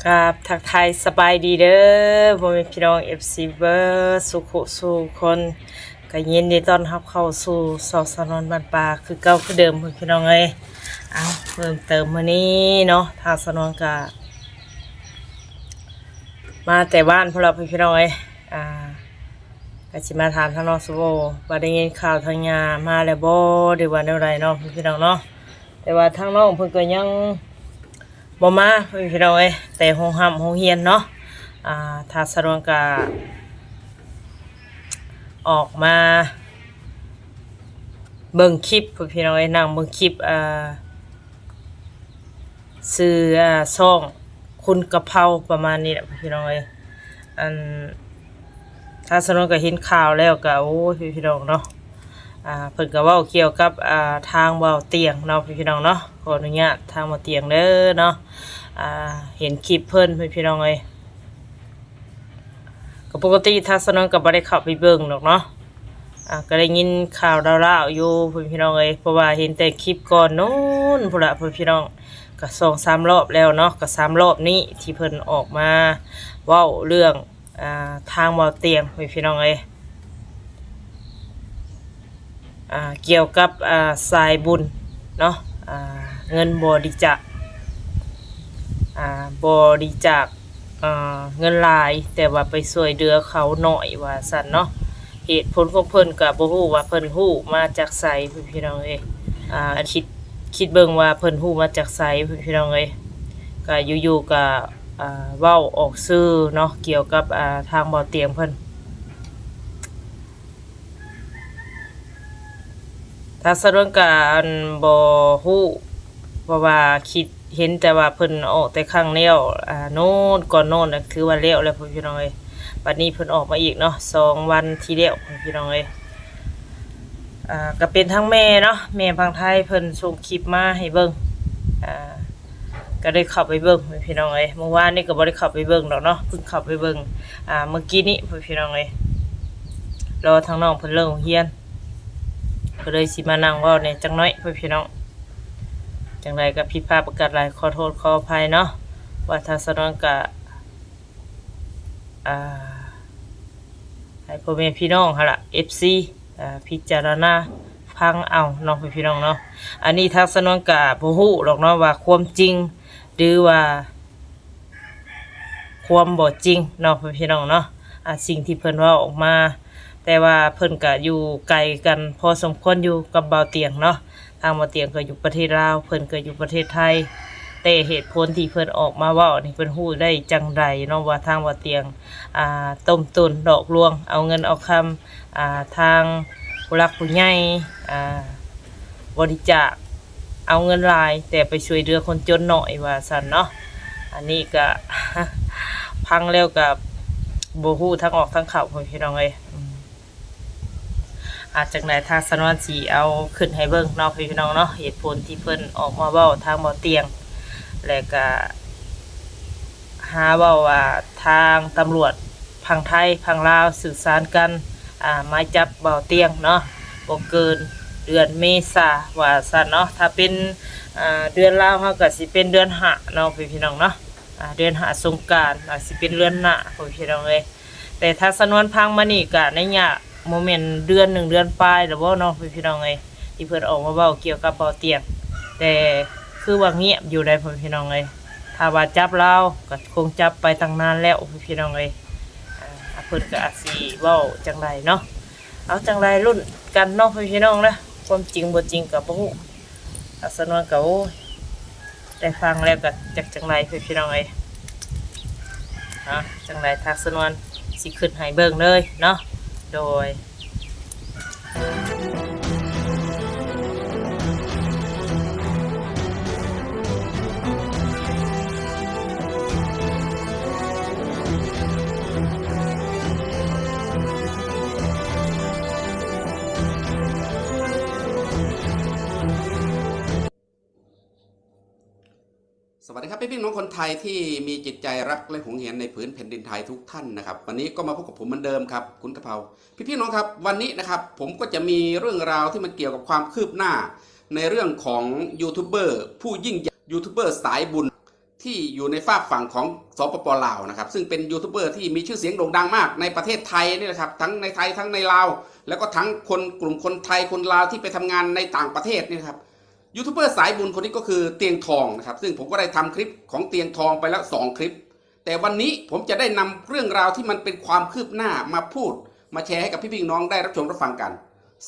ກາບທັກທາຍສະບາຍດີເດີ ພໍ່ແມ່ພີ່ນ້ອງ ເອັຟຊີ ເບິດສູ່ຄູ່ສູ່ຄົນ ກໍຍິນດີຕ້ອນຮັບເຂົ້າສູ່ຊ່ອງສາວນວນບ້ານປ່າຄືເກົ່າຄືເດີມ ພໍ່ແມ່ພີ່ນ້ອງເອີຍ. ເອົາ ເພີ່ມເຕີມມື້ນີ້ເນາະ ທາງສາວນວນກໍມາແຕ່ບ້ານພຸ້ນລະ ພໍ່ແມ່ພີ່ນ້ອງເອີຍ. ອ່າ ກໍຊິມາຖາມທາງນ້ອງສະໂຫວວ່າໄດ້ຍິນຂ່າວທາງຍ່າມາແລ້ວບໍ່ ຫຼືວ່າແນວໃດເນາະ ພີ່ນ້ອງເນາະ. ແຕ່ວ່າທາງນ້ອງເພິ່ນກໍຍັງບໍ່ມາ ພີ່ນ້ອງເອີຍ ແຕ່ໂຮງຮ່ຳໂຮງຮຽນເນາະ. ອ່າ ທາງສາວນວນກໍອອກມາເບິ່ງຄລິບ ພີ່ນ້ອງເອີຍ ນັ່ງເບິ່ງຄລິບ ອ່າ ຊື່ ອ່າ ຊ່ອງຄຸນກະເພົາ ປະມານນີ້ແຫຼະ ພີ່ນ້ອງເອີຍ. ອັນ ທາງສາວນວນກໍເຫັນຂ່າວແລ້ວກໍ ໂອ້ຍ ພີ່ນ້ອງເນາະ ອ່າ ເພິ່ນກໍເວົ້າກ່ຽວກັບ ອ່າ ທາງເບົາຕຽງເນາະ ພີ່ນ້ອງເນາະ. ຂໍອະນຸຍາດທາງເບົາຕຽງເດີເນາະ ອ່າ ເຫັນຄລິບເພິ່ນ ພີ່ນ້ອງເອີຍ. ກໍປົກກະຕິທາງສາວນວນກໍບໍ່ໄດ້ເຂົ້າໄປເບິ່ງດອກເນາະ ອ່າ ກໍໄດ້ຍິນຂ່າວລາວໆຢູ່ ພີ່ນ້ອງເອີຍ ເພາະວ່າເຫັນແຕ່ຄລິບກ່ອນໂນ້ນພຸ້ນລະ ພີ່ນ້ອງ. ກໍສອງສາມລອບແລ້ວເນາະ ກໍສາມລອບນີ້ທີ່ເພິ່ນອອກມາເວົ້າເລື່ອງ ອ່າ ທາງເບົາຕຽງ ພີ່ນ້ອງເອີຍ ອ່າ ກ່ຽວກັບ ອ່າ ສາຍບຸນເນາະ ອ່າ ເງິນບໍລິຈາກ ອ່າ ບໍລິຈາກ ອ່າ ເງິນຫຼາຍ ແຕ່ວ່າໄປຊ່ວຍເຫຼືອເຂົາໜ້ອຍ ວ່າຊັ້ນເນາະ. ເຫດຜົນຂອງເພິ່ນກໍບໍ່ຮູ້ວ່າເພິ່ນຮູ້ມາຈາກໃສ ພີ່ນ້ອງເອີຍ. ອ່າ ຄິດ ຄິດເບິ່ງວ່າເພິ່ນຮູ້ມາຈາກໃສ ພີ່ນ້ອງເອີຍ. ກໍຢູ່ໆກໍ ອ່າ ເວົ້າອອກສື່ເນາະ ກ່ຽວກັບ ອ່າ ທາງເບົາຕຽງເພິ່ນ. ທາງສາວນວນກໍ ອັນ ບໍ່ຮູ້ ເພາະວ່າຄິດເຫັນແຕ່ວ່າເພິ່ນອອກແຕ່ຄັ້ງແລ້ວ ອ່າ ໂນ້ນ ກ່ອນໂນ້ນນະ ຖືວ່າແລ້ວແລ້ວ ພີ່ນ້ອງເອີຍ. ບັດນີ້ເພິ່ນອອກມາອີກເນາະ ສອງວັນທີ່ແລ້ວ ພີ່ນ້ອງເອີຍ. ອ່າ ກໍເປັນທາງແມ່ເນາະ ແມ່ຝັ່ງໄທເພິ່ນສົ່ງຄລິບມາໃຫ້ເບິ່ງ ອ່າ ກໍໄດ້ເຂົ້າໄປເບິ່ງ ພີ່ນ້ອງເອີຍ. ມື້ວານນີ້ກໍບໍ່ໄດ້ເຂົ້າໄປເບິ່ງດອກເນາະ ເພິ່ງເຂົ້າໄປເບິ່ງ ອ່າ ມື້ກີ້ນີ້ ພີ່ນ້ອງເອີຍ. ລໍທາງນ້ອງເພິ່ນເລີກໂຮງຮຽນ ກໍເລີຍຊິມານັ່ງເວົ້າແດ່ຈັກໜ້ອຍ ພີ່ນ້ອງ. ຈັ່ງໃດກໍຜິດພາດປະການຫຼາຍ ຂໍໂທດຂໍອະໄພເນາະ ວ່າທາງສາວນວນກໍ ອ່າ ໃຫ້ພໍ່ແມ່ພີ່ນ້ອງຫັ້ນລະ ເອັຟຊີ ອ່າ ພິຈາລະນາຟັງເອົາເນາະ ພີ່ນ້ອງເນາະ. ອັນນີ້ທາງສາວນວນກໍບໍ່ຮູ້ດອກເນາະວ່າຄວາມຈິງ ຫຼືວ່າຄວາມບໍ່ຈິງເນາະ ພີ່ນ້ອງເນາະ ອ່າ ສິ່ງທີ່ເພິ່ນເວົ້າອອກມາ. ແຕ່ວ່າເພິ່ນກໍຢູ່ໄກກັນພໍສົມຄວນຢູ່ກັບເບົາຕຽງເນາະ. ທາງເບົາຕຽງກໍຢູ່ປະເທດລາວ ເພິ່ນກໍຢູ່ປະເທດໄທ ແຕ່ເຫດຜົນທີ່ເພິ່ນອອກມາເວົ້ານີ້ ເພິ່ນຮູ້ໄດ້ຈັ່ງໃດເນາະ ວ່າທາງເບົາຕຽງ ອ່າ ຕົ້ມຕຸນຫຼອກລວງເອົາເງິນເອົາຄຳ ອ່າ ທາງຜູ້ຫຼັກຜູ້ໃຫຍ່ ອ່າ ບໍລິຈາກເອົາເງິນຫຼາຍ ແຕ່ໄປຊ່ວຍເຫຼືອຄົນຈົນໜ້ອຍ ວ່າຊັ້ນເນາະ. ອັນນີ້ກະ ຟັງແລ້ວກະບໍ່ຮູ້ທາງອອກທາງເຂົ້າ ພໍ່ແມ່ພີ່ນ້ອງເອີຍ. ອາ ຈັ່ງໃດທາງສາວນວນຊິເອົາຂຶ້ນໃຫ້ເບິ່ງເນາະ ພີ່ນ້ອງເນາະ ເຫດຜົນທີ່ເພິ່ນອອກມາເວົ້າທາງເບົາຕຽງ ແລະກະຫາເວົ້າວ່າທາງຕຳຫຼວດຝັ່ງໄທຝັ່ງລາວສື່ສານກັນ ອາ ໝາຍຈັບເບົາຕຽງເນາະ ບໍ່ເກີນເດືອນເມສາ ວ່າຊັ້ນເນາະ. ຖ້າເປັນ ອາ ເດືອນລາວເຮົາກະຊິເປັນເດືອນຫ້າເນາະ ພີ່ນ້ອງເນາະ ອາ ເດືອນຫ້າສົງການ ອາ ຊິເປັນເດືອນໜ້າ ພໍ່ແມ່ພີ່ນ້ອງເອີຍ. ແຕ່ທາງສາວນວນຟັງມານີ້ກະໄລຍະບໍ່ແມ່ນເດືອນໜຶ່ງເດືອນປາຍແລ້ວບໍ່ເນາະ ພີ່ນ້ອງເອີຍ ທີ່ເພິ່ນອອກມາເວົ້າກ່ຽວກັບເບົາຕຽງ ແຕ່ຄືວ່າງຽບຢູ່ໃດ໋ ພໍ່ແມ່ພີ່ນ້ອງເອີຍ. ຖ້າວ່າຈັບລາວກະຄົງຈັບໄປຕັ້ງນານແລ້ວ ພີ່ນ້ອງເອີຍ. ອາ ເພິ່ນກະອາດຊິເວົ້າຈັ່ງໃດເນາະ ເອົາຈັ່ງໃດລຸ້ນກັນເນາະ ພີ່ນ້ອງເນາະ ຄວາມຈິງບໍ່ຈິງກະບໍ່ຮູ້. ທາງສາວນວນກະ ໂອ້ຍ ໄດ້ຟັງແລ້ວກະຈັກຈັ່ງໃດ ພີ່ນ້ອງເອີຍ. ເອົາ ຈັ່ງໃດທາງສາວນວນຊິຂຶ້ນໃຫ້ເບິ່ງເລີຍເນາະ ໂດຍ. สวัสดีครับ พี่ๆ น้องคนไทยที่มีจิตใจรักและหวงแหนในผืนแผ่นดินไทยทุกท่านนะครับ วันนี้ก็มาพบกับผมเหมือนเดิมครับ ขุนกะเพรา พี่ๆ น้องครับ วันนี้นะครับ ผมก็จะมีเรื่องราวที่มันเกี่ยวกับความคืบหน้าในเรื่องของยูทูบเบอร์ผู้ยิ่งใหญ่ ยูทูบเบอร์สายบุญ ที่อยู่ในฝากฝั่งของ สปป ลาว นะครับ ซึ่งเป็นยูทูบเบอร์ที่มีชื่อเสียงโด่งดังมากในประเทศไทยนี่นะครับ ทั้งในไทยทั้งในลาว แล้วก็ทั้งคน กลุ่มคนไทยคนลาวที่ไปทำงานในต่างประเทศนี่นะครับ ยูทูบเบอร์สายบุญคนนี้ก็คือเตียงทองนะครับ ซึ่งผมก็ได้ทำคลิปของเตียงทองไปแล้วสองคลิป แต่วันนี้ผมจะได้นำเรื่องราวที่มันเป็นความคืบหน้ามาพูด มาแชร์ให้กับพี่ๆน้องได้รับชมรับฟังกัน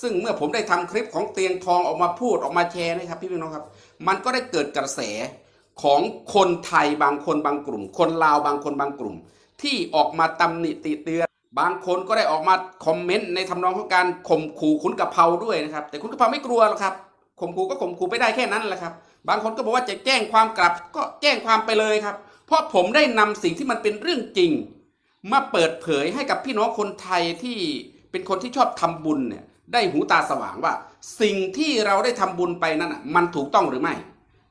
ซึ่งเมื่อผมได้ทำคลิปของเตียงทองออกมาพูด ออกมาแชร์นะครับ พี่ๆน้องครับ มันก็ได้เกิดกระแสของคนไทยบางคนบางกลุ่ม คนลาวบางคนบางกลุ่ม ที่ออกมาตำหนิติเตียน บางคนก็ได้ออกมาคอมเมนต์ในทำนองของการข่มขู่ขุนกะเพราด้วยนะครับ แต่ขุนกะเพราไม่กลัวหรอกครับ ข่มขู่ก็ข่มขู่ไปได้แค่นั้นแหละครับ บางคนก็บอกว่าจะแจ้งความกลับ ก็แจ้งความไปเลยครับ เพราะผมได้นำสิ่งที่มันเป็นเรื่องจริง มาเปิดเผยให้กับพี่น้องคนไทยที่เป็นคนที่ชอบทำบุญเนี่ย ได้หูตาสว่างว่าสิ่งที่เราได้ทำบุญไปนั้นน่ะ มันถูกต้องหรือไม่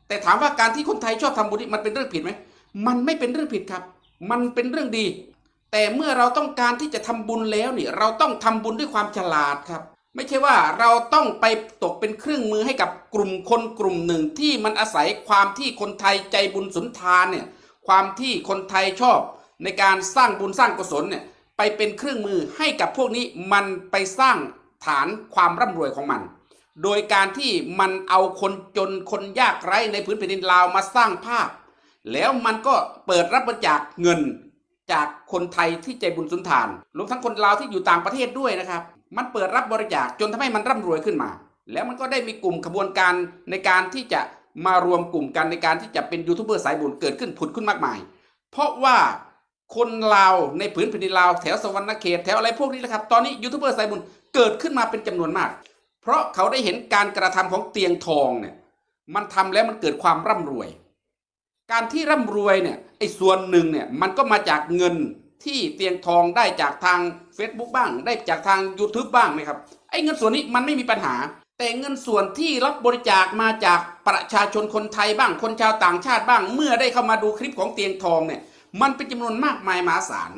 แต่ถามว่าการที่คนไทยชอบทำบุญนี่มันเป็นเรื่องผิดไหม มันไม่เป็นเรื่องผิดครับ มันเป็นเรื่องดี แต่เมื่อเราต้องการที่จะทำบุญแล้วนี่ เราต้องทำบุญด้วยความฉลาดครับ ไม่ใช่ว่าเราต้องไปตกเป็นเครื่องมือให้กับกลุ่มคนกลุ่มหนึ่งที่มันอาศัยความที่คนไทยใจบุญสุนทานเนี่ย ความที่คนไทยชอบในการสร้างบุญสร้างกุศลเนี่ย ไปเป็นเครื่องมือให้กับพวกนี้มันไปสร้างฐานความร่ำรวยของมัน โดยการที่มันเอาคนจนคนยากไร้ในพื้นแผ่นดินลาวมาสร้างภาพ แล้วมันก็เปิดรับบริจาคเงินจากคนไทยที่ใจบุญสุนทาน รวมทั้งคนลาวที่อยู่ต่างประเทศด้วยนะครับ มันเปิดรับบริจาคจนทำให้มันร่ำรวยขึ้นมา แล้วมันก็ได้มีกลุ่มขบวนการในการที่จะมารวมกลุ่มกันในการที่จะเป็นยูทูบเบอร์สายบุญเกิดขึ้นผุดขึ้นมากมาย เพราะว่าคนลาวในผืนแผ่นดินลาว แถวสะหวันนะเขต แถวอะไรพวกนี้นะครับ ตอนนี้ยูทูบเบอร์สายบุญเกิดขึ้นมาเป็นจำนวนมาก เพราะเขาได้เห็นการกระทำของเตียงทองเนี่ย มันทำแล้วมันเกิดความร่ำรวย การที่ร่ำรวยเนี่ย ไอ้ส่วนหนึ่งเนี่ย มันก็มาจากเงินที่เตียงทองได้จากทางเฟซบุ๊กบ้าง ได้จากทางยูทูบบ้างนะครับ ไอ้เงินส่วนนี้มันไม่มีปัญหา แต่เงินส่วนที่รับบริจาคมาจากประชาชนคนไทยบ้าง คนชาวต่างชาติบ้าง เมื่อได้เข้ามาดูคลิปของเตียงทองเนี่ย มันเป็นจำนวนมากมายมหาศาล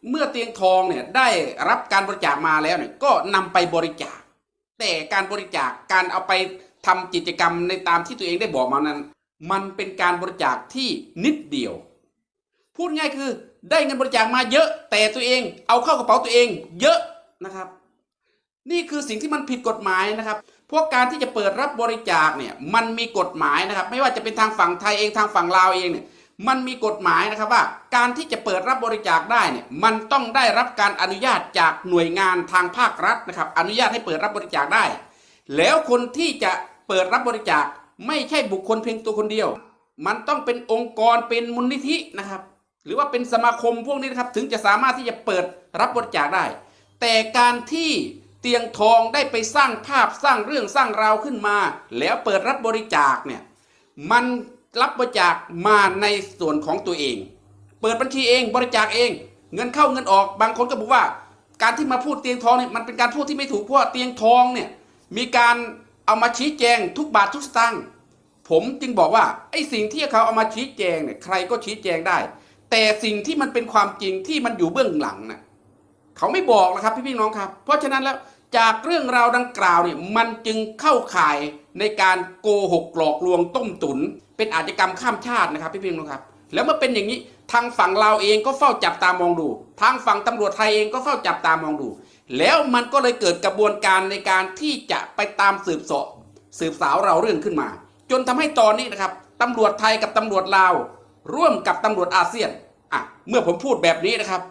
เมื่อเตียงทองเนี่ยได้รับการบริจาคมาแล้วเนี่ย ก็นำไปบริจาค แต่การบริจาค การเอาไปทำกิจกรรมในตามที่ตัวเองได้บอกมานั้น มันเป็นการบริจาคที่นิดเดียว พูดง่ายคือได้เงินบริจาคมาเยอะ แต่ตัวเองเอาเข้ากระเป๋าตัวเองเยอะนะครับ นี่คือสิ่งที่มันผิดกฎหมายนะครับ เพราะการที่จะเปิดรับบริจาคเนี่ย มันมีกฎหมายนะครับ ไม่ว่าจะเป็นทางฝั่งไทยเอง ทางฝั่งลาวเองเนี่ย มันมีกฎหมายนะครับว่าการที่จะเปิดรับบริจาคได้เนี่ย มันต้องได้รับการอนุญาตจากหน่วยงานทางภาครัฐนะครับ อนุญาตให้เปิดรับบริจาคได้ แล้วคนที่จะเปิดรับบริจาคไม่ใช่บุคคลเพียงตัวคนเดียว มันต้องเป็นองค์กร เป็นมูลนิธินะครับ หรือว่าเป็นสมาคมพวกนี้นะครับ ถึงจะสามารถที่จะเปิดรับบริจาคได้ แต่การที่เตียงทองได้ไปสร้างภาพ สร้างเรื่อง สร้างราวขึ้นมา แล้วเปิดรับบริจาคเนี่ย มันรับบริจาคมาในส่วนของตัวเอง เปิดบัญชีเอง บริจาคเอง เงินเข้าเงินออก บางคนก็บอกว่า การที่มาพูดเตียงทองเนี่ย มันเป็นการพูดที่ไม่ถูก เพราะว่าเตียงทองเนี่ย มีการเอามาชี้แจงทุกบาททุกสตางค์ ผมจึงบอกว่า ไอ้สิ่งที่เขาเอามาชี้แจงเนี่ย ใครก็ชี้แจงได้ แต่สิ่งที่มันเป็นความจริงที่มันอยู่เบื้องหลังน่ะ เขาไม่บอกนะครับ พี่ๆน้องๆครับ เพราะฉะนั้นแล้ว จากเรื่องราวดังกล่าวเนี่ย มันจึงเข้าข่ายในการโกหกหลอกลวงต้มตุ๋น เป็นอาชญากรรมข้ามชาตินะครับ พี่ๆน้องๆครับ แล้วเมื่อเป็นอย่างนี้ ทางฝั่งลาวเองก็เฝ้าจับตามองดู ทางฝั่งตำรวจไทยเองก็เฝ้าจับตามองดู แล้วมันก็เลยเกิดกระบวนการในการที่จะไปตามสืบเสาะ สืบสาวราวเรื่องขึ้นมา จนทำให้ตอนนี้นะครับ ตำรวจไทยกับตำรวจลาว ร่วมกับตำรวจอาเซียน อ่ะ เมื่อผมพูดแบบนี้นะครับ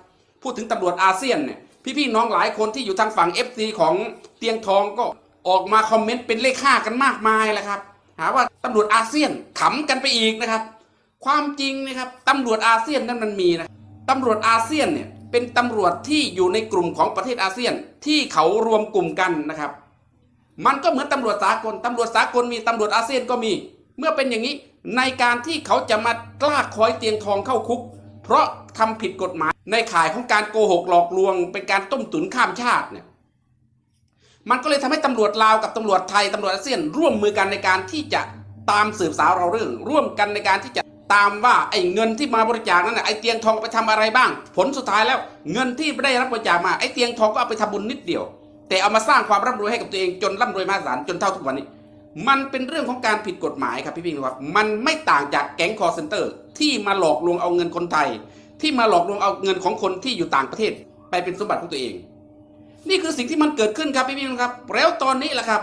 พูดถึงตำรวจอาเซียนเนี่ย พี่ๆน้องๆหลายคนที่อยู่ทางฝั่ง เอฟซี ของเตียงทองก็ออกมาคอมเมนต์เป็นเลขห้ากันมากมายแล้วครับ หาว่าตำรวจอาเซียน ขำกันไปอีกนะครับ ความจริงนะครับ ตำรวจอาเซียนนั้นมันมีนะ ตำรวจอาเซียนเนี่ย เป็นตำรวจที่อยู่ในกลุ่มของประเทศอาเซียน ที่เขารวมกลุ่มกันนะครับ มันก็เหมือนตำรวจสากล ตำรวจสากลมี ตำรวจอาเซียนก็มี เมื่อเป็นอย่างนี้ ในการที่เขาจะมาลากคอยเตียงทองเข้าคุก เพราะทำผิดกฎหมายในข่ายของการโกหกหลอกลวง เป็นการต้มตุ๋นข้ามชาติเนี่ย มันก็เลยทำให้ตำรวจลาวกับตำรวจไทย ตำรวจอาเซียน ร่วมมือกันในการที่จะตามสืบสาวราวเรื่อง ร่วมกันในการที่จะตามว่าไอ้เงินที่มาบริจาคนั้นน่ะ ไอ้เตียงทองเอาไปทำอะไรบ้าง ผลสุดท้ายแล้ว เงินที่ได้รับบริจาคมา ไอ้เตียงทองก็เอาไปทำบุญนิดเดียว แต่เอามาสร้างความร่ำรวยให้กับตัวเองจนร่ำรวยมหาศาลจนเท่าทุกวันนี้ มันเป็นเรื่องของการผิดกฎหมายครับพี่ๆครับ มันไม่ต่างจากแก๊ง call center ที่มาหลอกลวงเอาเงินคนไทย ที่มาหลอกลวงเอาเงินของคนที่อยู่ต่างประเทศไปเป็นสมบัติของตัวเอง นี่คือสิ่งที่มันเกิดขึ้นครับพี่ๆ ครับ แล้วตอนนี้ล่ะครับ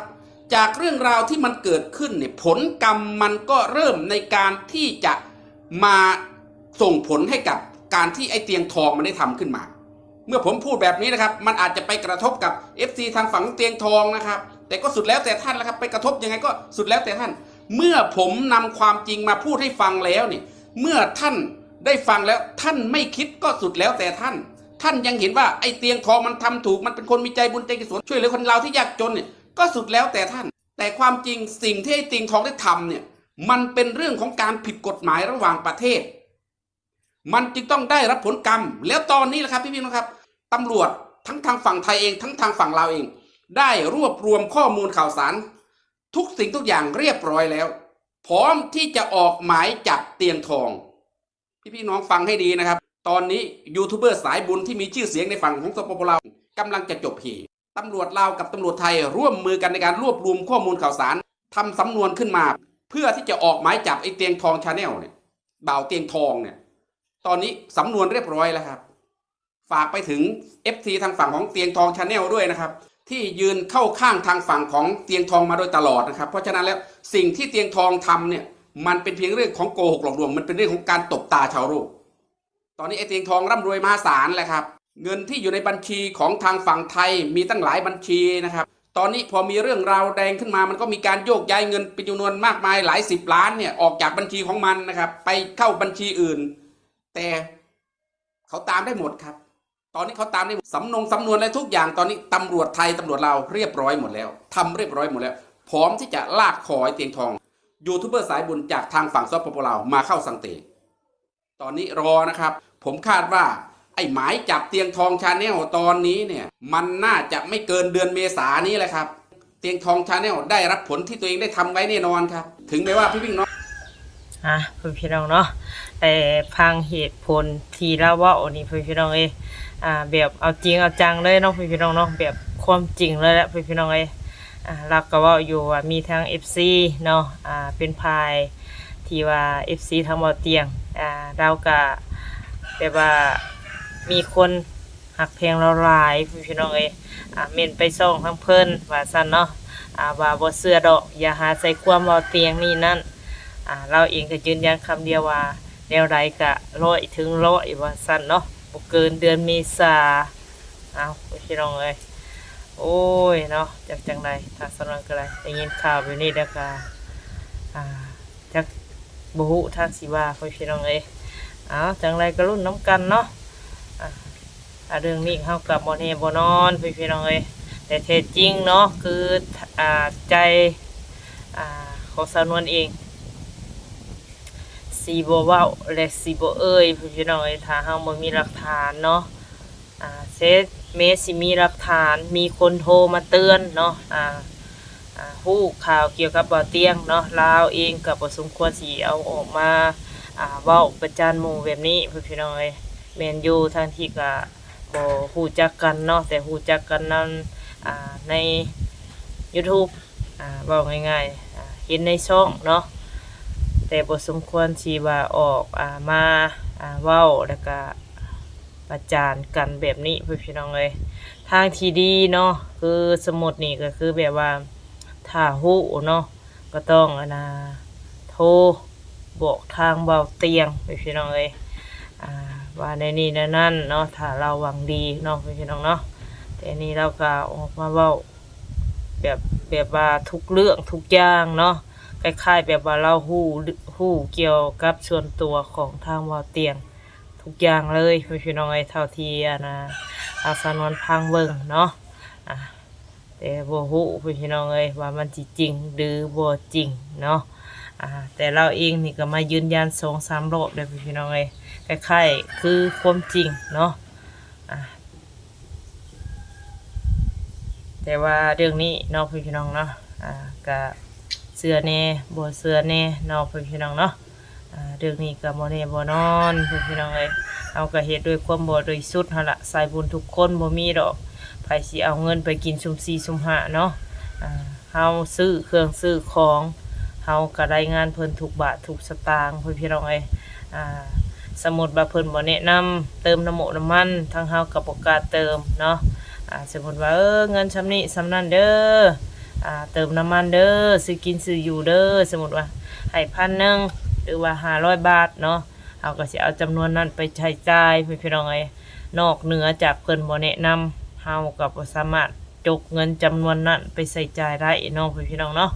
จากเรื่องราวที่มันเกิดขึ้นเนี่ย ผลกรรมมันก็เริ่มในการที่จะมาส่งผลให้กับการที่ไอ้เตียงทองมันได้ทำขึ้นมา เมื่อผมพูดแบบนี้นะครับ มันอาจจะไปกระทบกับ เอฟซี ทางฝั่งของเตียงทองนะครับ แต่ก็สุดแล้วแต่ท่านแล้วครับ ไปกระทบยังไงก็สุดแล้วแต่ท่าน เมื่อผมนำความจริงมาพูดให้ฟังแล้วเนี่ย เมื่อท่านได้ฟังแล้วท่านไม่คิดก็สุดแล้วแต่ท่าน ท่านยังเห็นว่าไอ้เตียงทองมันทำถูก มันเป็นคนมีใจบุญใจกุศล ช่วยเหลือคนลาวที่ยากจนเนี่ย ก็สุดแล้วแต่ท่าน แต่ความจริงสิ่งที่ไอ้เตียงทองได้ทำเนี่ย มันเป็นเรื่องของการผิดกฎหมายระหว่างประเทศ มันจึงต้องได้รับผลกรรม แล้วตอนนี้ล่ะครับพี่ๆ นะครับ ตำรวจทั้งทางฝั่งไทยเอง ทั้งทางฝั่งลาวเอง ได้รวบรวมข้อมูลข่าวสารทุกสิ่งทุกอย่างเรียบร้อยแล้ว พร้อมที่จะออกหมายจับเตียงทอง พี่ๆ น้องฟังให้ดีนะครับ ตอนนี้ยูทูบเบอร์สายบุญที่มีชื่อเสียงในฝั่งของ สปป ลาว กำลังจะจบเหตุ ตำรวจลาวกับตำรวจไทยร่วมมือกันในการรวบรวมข้อมูลข่าวสาร ทำสำนวนขึ้นมา เพื่อที่จะออกหมายจับไอ้เตียงทอง Channel เนี่ย บ่าวเตียงทองเนี่ย ตอนนี้สำนวนเรียบร้อยแล้วครับ ฝากไปถึง เอฟซี ทางฝั่งของเตียงทอง Channel ด้วยนะครับ ที่ยืนเข้าข้างทางฝั่งของเตียงทองมาโดยตลอดนะครับ เพราะฉะนั้นแล้วสิ่งที่เตียงทองทำเนี่ย มันเป็นเพียงเรื่องของโกหกหลอกลวง มันเป็นเรื่องของการตบตาชาวโลก ตอนนี้ไอ้เตียงทองร่ำรวยมหาศาลแล้วครับ เงินที่อยู่ในบัญชีของทางฝั่งไทยมีตั้งหลายบัญชีนะครับ ตอนนี้พอมีเรื่องราวแดงขึ้นมา มันก็มีการโยกย้ายเงินเป็นจำนวนมากมายหลายสิบล้านเนี่ย ออกจากบัญชีของมันนะครับ ไปเข้าบัญชีอื่น แต่เขาตามได้หมดครับ ตอนนี้เขาตามได้หมด สำนงสำนวนและทุกอย่าง ตอนนี้ตำรวจไทย ตำรวจลาวเรียบร้อยหมดแล้ว ทำเรียบร้อยหมดแล้ว พร้อมที่จะลากคอไอ้เตียงทอง ยูทูบเบอร์สายบุญจากทางฝั่ง สปป ลาว มาเข้าสังเต ตอนนี้รอนะครับ ผมคาดว่าไอ้หมายจับเตียงทอง Channel ตอนนี้เนี่ย มันน่าจะไม่เกินเดือนเมษานี้แหละครับ เตียงทอง Channel ได้รับผลที่ตัวเองได้ทำไว้แน่นอนครับ ถึงแม้ว่าพี่ๆ น้อง ອ່າ ເພື່ອນພີ່ນ້ອງເນາະ ໄດ້ຟັງເຫດຜົນທີ່ລາວເວົ້ານີ້ ເພື່ອນພີ່ນ້ອງເອີຍ ອ່າ ແບບເອົາຈິງເອົາຈັງເລີຍເນາະ ເພື່ອນພີ່ນ້ອງເນາະ ແບບຄວາມຈິງເລີຍແຫຼະ ເພື່ອນພີ່ນ້ອງເອີຍ ອ່າ ລາວກໍເວົ້າຢູ່ວ່າມີທັງ ເອັຟຊີ ເນາະ ອ່າ ເປັນຝ່າຍທີ່ວ່າ ເອັຟຊີ ທາງເບົາຕຽງ ອ່າ ລາວກໍແບບວ່າມີຄົນ ຮັກແພງລາວຫຼາຍ ພີ່ນ້ອງເອີຍ ອ່າ ແມ່ນໄປສ່ອງທາງເພິ່ນວ່າຊັ້ນເນາະ ອ່າ ວ່າບໍ່ເຊື່ອດອກ ຢ່າຫາໃສ່ຄວາມເວົ້າຕຽງນີ້ນັ້ນ ອ່າ ລາວເອງກໍຢືນຢັນຄຳດຽວວ່າ ແນວໃດກະຮ້ອຍເຖິງຮ້ອຍວ່າຊັ້ນເນາະ ບໍ່ເກີນເດືອນເມສາ ເອົ້າ ພີ່ນ້ອງເອີຍ ໂອ້ຍເນາະ ຈັກຈັ່ງໃດ ທາງສາວນວນກໍໄດ້ ໄດ້ຍິນຂ່າວແບບນີ້ແລ້ວກະ ອ່າ ຈັກບໍ່ຮູ້ທາງຊິວ່າ ພໍ່ແມ່ພີ່ນ້ອງເອີຍ ເອົ້າ ຈັ່ງໃດກໍລຸ້ນນຳກັນເນາະ ອ່າ ເລື່ອງນີ້ເຮົາກໍບໍ່ແນ່ບໍ່ນອນ ພໍ່ແມ່ພີ່ນ້ອງເອີຍ ແຕ່ແທ້ຈິງເນາະ ຄື ອ່າ ໃຈ ອ່າ ຂອງສາວນວນເອງ ຊິບໍ່ເວົ້າ ແລະ ຊິບໍ່ເອີ່ຍ ພໍ່ແມ່ພີ່ນ້ອງເອີຍ ຖ້າເຮົາບໍ່ມີຫຼັກຖານເນາະ ອ່າ ເສດ ແມ້ຊິມີຫຼັກຖານ ມີຄົນໂທມາເຕືອນເນາະ ອ່າ ອ່າ ຮູ້ຂ່າວກ່ຽວກັບບ່າວຕຽງເນາະ ລາວເອງກໍບໍ່ສົມຄວນຊິເອົາອອກມາ ອ່າ ເວົ້າປະຈານໝູ່ແບບນີ້ ພໍ່ແມ່ພີ່ນ້ອງເອີຍ ແມ່ນຢູ່ ທັງທີ່ກໍບໍ່ຮູ້ຈັກກັນເນາະ ແຕ່ຮູ້ຈັກກັນນຳ ອ່າ ໃນຢູທູບ ອ່າ ເວົ້າງ່າຍໆ ອ່າ ເຫັນໃນຊ່ອງເນາະ ແຕ່ບໍ່ສົມຄວນຊິວ່າອອກ ອ່າ ມາ ອ່າ ເວົ້າ ແລ້ວກະ ປະຈານກັນແບບນີ້ ພໍ່ແມ່ພີ່ນ້ອງເອີຍ ທາງທີ່ດີເນາະ ຄືສົມມຸດນີ້ກໍຄືແບບວ່າ ຖ້າຮູ້ເນາະ ກໍຕ້ອງ ອັນນ່າ ໂທບອກທາງບ່າວຕຽງ ພໍ່ແມ່ພີ່ນ້ອງເອີຍ ອ່າ ວ່າແນວນີ້ແນວນັ້ນເນາະ ຖ້າລາວຫວັງດີເນາະ ພໍ່ແມ່ພີ່ນ້ອງເນາະ ແຕ່ນີ້ລາວກໍອອກມາເວົ້າ ແບບ ແບບວ່າທຸກເລື່ອງທຸກຢ່າງເນາະ ຄ້າຍໆແບບວ່າລາວຮູ້ ຮູ້ກ່ຽວກັບສ່ວນຕົວຂອງທາງບ່າວຕຽງ ທຸກຢ່າງເລີຍ ພີ່ນ້ອງເອີຍ ເທົ່າທີ່ ອັນນ່າ ອາສານວນຟັງເບິ່ງເນາະ ອາ ແຕ່ບໍ່ຮູ້ ພີ່ນ້ອງເອີຍ ວ່າມັນຊິຈິງ ຫຼື ບໍ່ຈິງເນາະ ອາ ແຕ່ລາວເອງນີ້ກໍມາຢືນຢັນສອງສາມຮອບແລ້ວ ພີ່ນ້ອງເອີຍ ຄ້າຍໆຄືຄວາມຈິງເນາະ ອາ ແຕ່ວ່າເລື່ອງນີ້ເນາະ ພີ່ນ້ອງເນາະ ອາ ກະເຊື່ອແດ່ ບໍ່ເຊື່ອແດ່ເນາະ ພີ່ນ້ອງເນາະ ອາ ເລື່ອງນີ້ກໍບໍ່ແນ່ບໍ່ນອນ ພີ່ນ້ອງເອີຍ ເຮົາກໍເຮັດດ້ວຍຄວາມບໍລິສຸດຫັ້ນລະ ສາຍບຸນທຸກຄົນບໍ່ມີດອກ ໃຜຊິເອົາເງິນໄປກິນຊຸ່ມສີ່ຊຸ່ມຫ້າເນາະ ອາ ເຮົາຊື້ເຄື່ອງຊື້ຂອງ ເຮົາກໍລາຍງານເພິ່ນທຸກບາດທຸກສະຕາງ ພີ່ນ້ອງເອີຍ ອ່າ ສົມມຸດວ່າເພິ່ນບໍ່ແນະນຳເຕີມນ້ຳມັນນ້ຳມັນ ທາງເຮົາກໍບໍ່ກ້າເຕີມເນາະ. ອ່າ ສົມມຸດວ່າ ເອີ ເງິນຊ່ຳນີ້ຊ່ຳນັ້ນເດີ ອ່າ ເຕີມນ້ຳມັນເດີ ຊື້ກິນຊື້ຢູ່ເດີ ສົມມຸດວ່າໃຫ້ພັນໜຶ່ງ ຫຼືວ່າຫ້າຮ້ອຍບາດເນາະ ເຮົາກໍຊິເອົາຈຳນວນນັ້ນໄປໃຊ້ຈ່າຍ ພີ່ນ້ອງເອີຍ. ນອກເໜືອຈາກເພິ່ນບໍ່ແນະນຳ ເຮົາກໍບໍ່ສາມາດ ຈົກເງິນຈຳນວນນັ້ນໄປໃຊ້ຈ່າຍໄດ້ເນາະ ພີ່ນ້ອງເນາະ.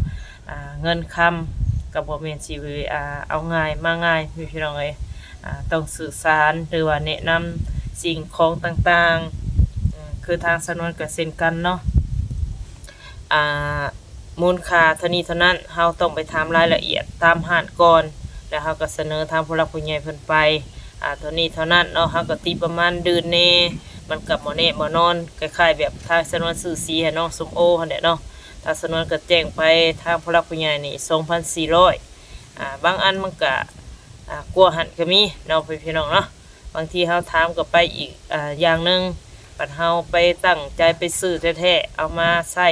ອ່າ ເງິນຄຳກໍບໍ່ແມ່ນຊິ ອ່າ ເອົາງ່າຍມາງ່າຍ ພີ່ນ້ອງເອີຍ. ອ່າ ຕ້ອງສື່ສານ ຫຼືວ່າແນະນຳສິ່ງຂອງຕ່າງໆ ຄືທາງສາວນວນກໍເຊັ່ນກັນເນາະ. ອ່າ ມູນຄ່າເທົ່ານີ້ເທົ່ານັ້ນ ເຮົາຕ້ອງໄປຖາມລາຍລະອຽດຕາມຮ້ານກ່ອນ ແລ້ວເຮົາກໍສະເໜີທາງຜູ້ຫຼັກຜູ້ໃຫຍ່ເພິ່ນໄປ ອ່າ ເທົ່ານີ້ເທົ່ານັ້ນເນາະ. ເຮົາກໍຕີປະມານເດີນແດ່ ມັນກໍບໍ່ແນ່ບໍ່ນອນ ຄ້າຍໆແບບທາງສາວນວນຊື້ສີໃຫ້ນ້ອງສົ້ມໂອຫັ້ນແຫຼະເນາະ. ທາງສາວນວນກໍແຈ້ງໄປທາງຜູ້ຫຼັກຜູ້ໃຫຍ່ນີ້ ສອງພັນສີ່ຮ້ອຍ ອ່າ ບາງອັນມັນກໍ ອ່າ ກວ່າຫັ້ນກໍມີເນາະ ພີ່ນ້ອງເນາະ. ບາງທີເຮົາຖາມກໍໄປອີກ ອ່າ ຢ່າງໜຶ່ງ ບັດເຮົາໄປຕັ້ງໃຈໄປຊື້ແທ້ໆ ເອົາມາໃຊ້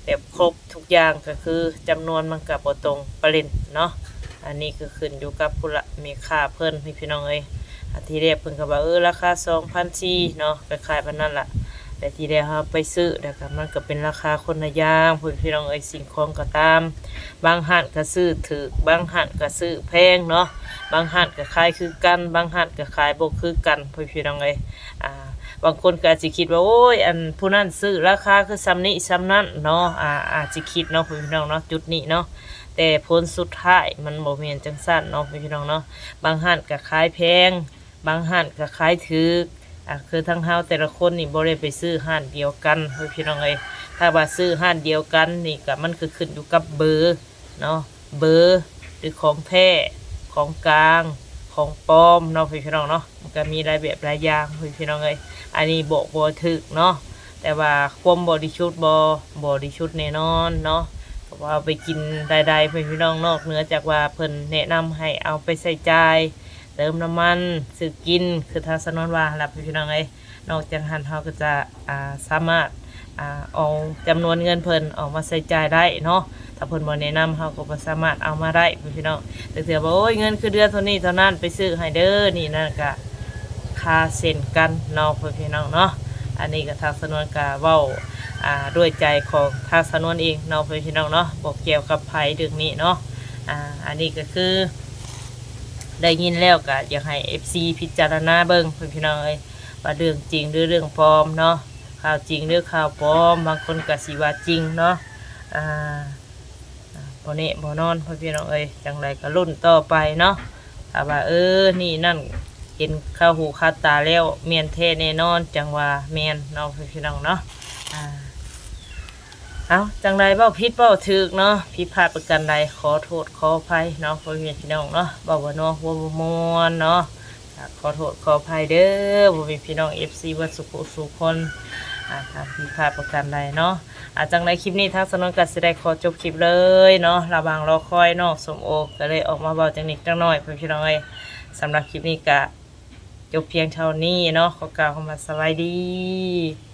ແບບຄົບທຸກຢ່າງກໍຄືຈຳນວນມັນກໍບໍ່ຕົງປະເດັນເນາະ. ອັນນີ້ກໍຂຶ້ນຢູ່ກັບຜູ້ລະແມ່ຄ້າເພິ່ນ ພີ່ນ້ອງເອີຍ. ອ່າ ທີແລກເພິ່ນກໍວ່າ ເອີ ລາຄາສອງພັນສີ່ເນາະ ຄ້າຍໆປານນັ້ນລະ ແຕ່ທີແລກເຮົາໄປຊື້ ແລ້ວກໍມັນກໍເປັນລາຄາຄົນລະຢ່າງ ພີ່ນ້ອງເອີຍ. ສິ່ງຂອງກໍຕາມ ບາງຮ້ານກໍຊື້ຖືກ ບາງຮ້ານກໍຊື້ແພງເນາະ ບາງຮ້ານກໍຂາຍຄືກັນ ບາງຮ້ານກໍຂາຍບໍ່ຄືກັນ ພີ່ນ້ອງເອີຍ. ອ່າ ບາງຄົນກໍອາດຊິຄິດວ່າ ໂອ້ຍ ອັນຜູ້ນັ້ນຊື້ລາຄາຄືຊ່ຳນີ້ຊ່ຳນັ້ນເນາະ ອາ ອາດຊິຄິດເນາະ ພີ່ນ້ອງເນາະ ຈຸດນີ້ເນາະ. ແຕ່ຜົນສຸດທ້າຍມັນບໍ່ແມ່ນຈັ່ງຊັ້ນເນາະ ພີ່ນ້ອງເນາະ. ບາງຮ້ານກໍຂາຍແພງ ບາງຮ້ານກໍຂາຍຖືກ ອ່າ ຄືທາງເຮົາແຕ່ລະຄົນນີ້ບໍ່ໄດ້ໄປຊື້ຮ້ານດຽວກັນ ພີ່ນ້ອງເອີຍ. ຖ້າວ່າຊື້ຮ້ານດຽວກັນນີ້ກໍ ມັນກໍຂຶ້ນຢູ່ກັບເບີເນາະ ເບີ ຫຼື ຂອງແທ້ ຂອງກາງ ຂອງປອມເນາະ ພີ່ນ້ອງເນາະ. ມັນກໍມີຫຼາຍແບບຫຼາຍຢ່າງ ພີ່ນ້ອງເອີຍ. ອັນນີ້ບອກບໍ່ຖືກເນາະ ແຕ່ວ່າຄວາມບໍລິສຸດບໍ່ ບໍລິສຸດແນ່ນອນເນາະ ເພາະວ່າເອົາໄປກິນໄດ້ໆ ພີ່ນ້ອງ. ນອກເໜືອຈາກວ່າເພິ່ນແນະນຳໃຫ້ເອົາໄປໃຊ້ຈ່າຍ ເຕີມນ້ຳມັນ ຊື້ກິນ ຄືທາງສາວນວນວ່າຫັ້ນລະ ພີ່ນ້ອງເອີຍ. ນອກຈາກຫັ້ນເຮົາກໍຈະ ອ່າ ສາມາດ ອ່າ ເອົາຈຳນວນເງິນເພິ່ນອອກມາໃຊ້ຈ່າຍໄດ້ເນາະ. ຖ້າເພິ່ນບໍ່ແນະນຳ ເຮົາກໍບໍ່ສາມາດເອົາມາໄດ້ ພີ່ນ້ອງ. ແຕ່ເທື່ອວ່າ ໂອ້ຍ ເງິນຄືເດືອນເທົ່ານີ້ເທົ່ານັ້ນ ໄປຊື້ໃຫ້ເດີ ນີ້ນັ້ນ ກໍຄ່າເຊັ່ນກັນເນາະ ພີ່ນ້ອງເນາະ. ອັນນີ້ກໍທາງສາວນວນກໍເວົ້າ ອ່າ ດ້ວຍໃຈຂອງທາງສາວນວນເອງເນາະ ພີ່ນ້ອງເນາະ ບໍ່ກ່ຽວກັບໃຜເລື່ອງນີ້ເນາະ. ອ່າ ອັນນີ້ກໍຄື ໄດ້ຍິນແລ້ວກໍຢາກໃຫ້ເອັຟຊີພິຈາລະນາເບິ່ງ ພີ່ນ້ອງເອີຍ ວ່າເລື່ອງຈິງ ຫຼື ເລື່ອງປອມເນາະ ຂ່າວຈິງ ຫຼື ຂ່າວປອມ. ບາງຄົນກໍຊິວ່າຈິງເນາະ ອ່າ ບໍ່ແນ່ບໍ່ນອນ ພີ່ນ້ອງເອີຍ. ຈັ່ງໃດກໍລຸ້ນຕໍ່ໄປເນາະ ຖ້າວ່າ ເອີ ນີ້ນັ້ນ ເຫັນຄາຫູຄາຕາແລ້ວ ແມ່ນແທ້ແນ່ນອນ ຈັ່ງວ່າແມ່ນເນາະ ພີ່ນ້ອງເນາະ. ອ່າ ເອົາ ຈັ່ງໃດເວົ້າຜິດເວົ້າຖືກເນາະ ຜິດພາດປະການໃດ ຂໍໂທດຂໍອະໄພເນາະ ພໍ່ແມ່ພີ່ນ້ອງເນາະ. ເວົ້າບໍ່ນົວຫົວບໍ່ມ່ວນເນາະ ກໍຂໍໂທດຂໍອະໄພເດີ ພໍ່ແມ່ພີ່ນ້ອງເອັຟຊີ ເບິດສູ່ຜູ້ສູ່ຄົນ ອ່າ ຖ້າຜິດພາດປະການໃດເນາະ. ອ່າ ຈັ່ງໃດຄລິບນີ້ທາງສາວນວນກໍຊິໄດ້ຂໍຈົບຄລິບເລີຍເນາະ ລະຫວ່າງລໍຄອຍນ້ອງສົ້ມໂອ ກໍເລີຍອອກມາເວົ້າຈັກນິດຈັກໜ້ອຍ ພໍ່ແມ່ພີ່ນ້ອງເອີຍ. ສຳລັບຄລິບນີ້ກໍຈົບພຽງເທົ່ານີ້ເນາະ ຂໍກ່າວຄຳວ່າສະບາຍດີ.